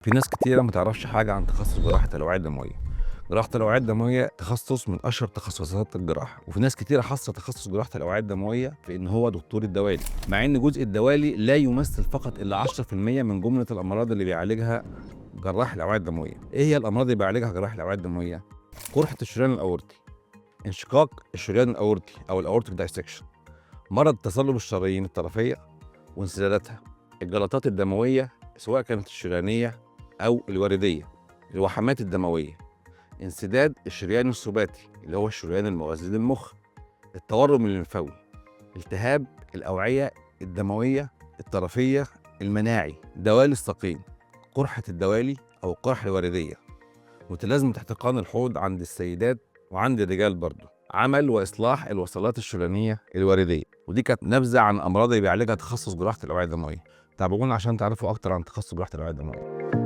في ناس كتيرة ما تعرفش حاجة عن تخصص جراحة الأوعية الدموية. جراحة الأوعية الدموية تخصص من أشهر تخصصات الجراحة، وفي ناس كتيرة حاصة تخصص جراحة الأوعية الدموية في إن هو دكتور الدوالي، مع إن جزء الدوالي لا يمثل فقط إلا 10% من جملة الأمراض اللي بيعالجها جراح الأوعية الدموية. إيه هي الأمراض اللي بيعالجها جراح الأوعية الدموية؟ قرحة الشريان الأورطي، انشقاق الشريان الأورطي أو ال aortic dissection، مرض تصلب الشرايين الطرفية وانسداداتها، الجلطات الدموية سواء كانت الشريانية أو الوردية، الوحمات الدموية، انسداد الشريان السباتي اللي هو الشريان المغذي للمخ، التورم الليمفاوي، التهاب الأوعية الدموية الطرفية المناعي، دوالي الساقين، قرحة الدوالي أو القرحة الوردية، متلازمة احتقان الحوض عند السيدات وعند الرجال برضه، عمل وإصلاح الوصلات الشريانية الوردية. ودي كانت نبذة عن أمراض اللي بيعالجها تخصص جراحة الأوعية الدموية. تابعونا عشان تعرفوا أكتر عن تخصص جراحة الأوعية الدموية.